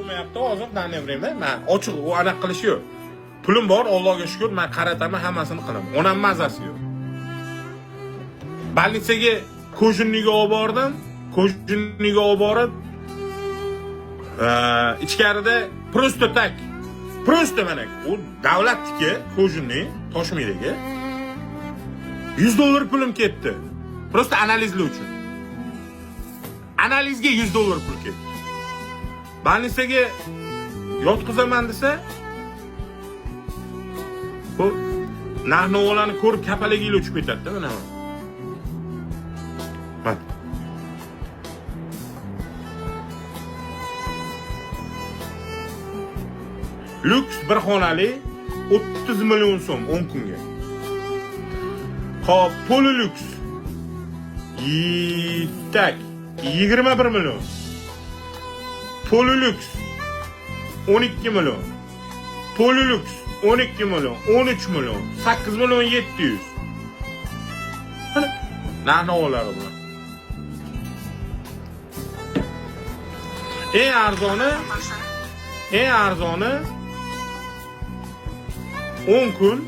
Bo'lmayapti hozir данное время. Man ochiq u anaqa qilish yo'q. Pulim bor, Allohga shukr, man qarataman, hammasini qilaman. Onam mazasi yo'q. Больница ga кожаный ga olib bordim. Кожаный ga olib borib, ichkarida просто так, просто mana u davlatniki, кожаный, Toshmiydagi. 100 dollar pulim ketdi. Просто analizlar uchun. Analizga 100 dollar pul ketdi. Больница ga yotqizaman desa, bu narx-navolarni ko'rib kapalaginglar uchib ketadi-da mana. Mana. Lyuks bir xonali 30 million so'm 10 kunga. Xo'p, полулюкс. Так, 21 million. Полулюкс 12 million. Полулюкс 12 million, 13 million, 8 million 700. Mana narx-navolari bular. Eng arzoni, eng arzoni 10 kun,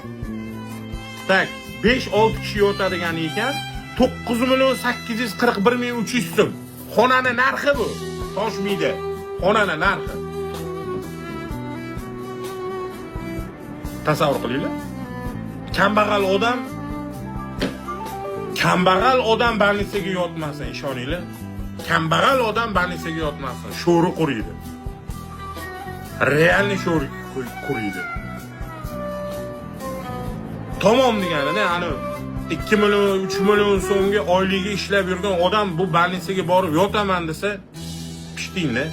так, 5-6 kishi yotadigan ekan, 9 million 841 ming 300 so'm. Xonani narxi bu. Toshmiyda. Xonani narxi. Tasavvur qilinglar. Kambag'al odam больница ga yotmasin, ishoninglar. Kambag'al odam больница ga yotmasin, sho'ri quriydi. Реальный sho'ri quriydi. Tamom deganida, ani 2 million, 3 million so'mga oyligiga ishlab yurgan odam bu больница ga borib yotaman desa, pishdingda.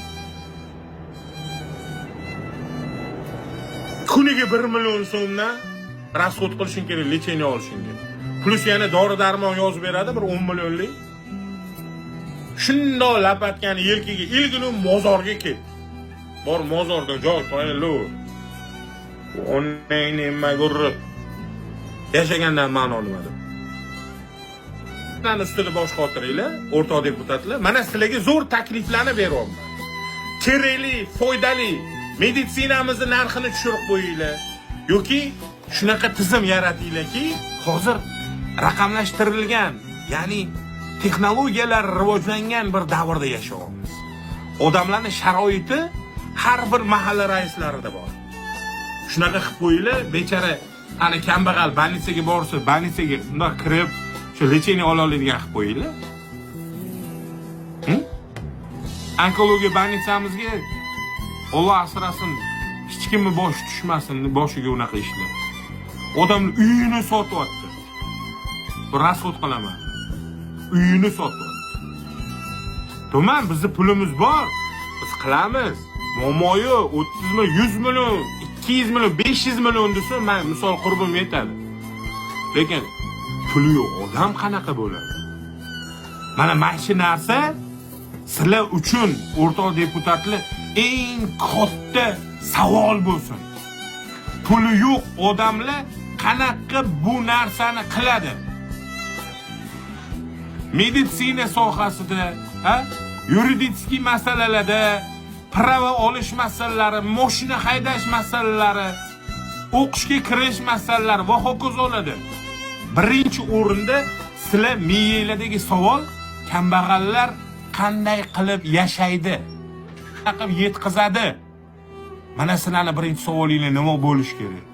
Kuniga 1 million so'mdan расход qilishing kerak лечение olishingga. Плюс yana dori darmon yozib beradi bir 10 millionlik. Shundoq лопатка ni yelkaga ilginu mozorga ket. Bor, mozorda joy tayinlo. Onangni magurri. Yashagandan ma'no nima deb. Mana ustida bosh qotiringlar, o'rtoq deputatlar. Mana sizlarga zo'r takliflarni beryapman. Kerakli, foydali meditsinamizni narxini tushirib qo'yinglar. Yoki shunaqa tizim yaratinglarki, hozir raqamlashtirilgan, ya'ni texnologiyalar rivojlangan bir davrda yashayapmiz. Odamlarning sharoiti har bir mahalla raislarida bor. Shunaqa qilib qo'yinglar, bechara ana kambag'al больница ga borsa, больница ga bundoq kirib, shu лечение ola oladigan qilib qo'yinglar. Onkologiya больница mizga, Alloh asrasin, hech kimni boshi tushmasin, boshiga unaqa ishlar. Odamlar uyini sotyapti. Bir расход qilaman. Uyini sotyapti. Tuman, bizni pulimiz bor. Biz qilamiz. Muammo yo'q. 30 million, 100 million, 200 million, 500 million desa, men misol qurbim yetadi. Lekin puli yo'q odam qanaqa bo'ladi? Mana shu narsa sizlar uchun, o'rtoq deputatlar, eng katta savol bo'lsin. Puli yo'q odamlar qanaqa bu narsani qiladi? Meditsina sohasida, ha? Юридический masalalarda, права olish masalalari, mashina haydash masalalari, o'qishga kirish masalalari va hokazolarda. Birinchi o'rinda sizlar miyanglardagi savol: kambag'allar qanday qilib yashaydi? Qanaqa qilib yetkazadi? Mana sizlarning birinchi savolinglar nima bo'lishi kerak?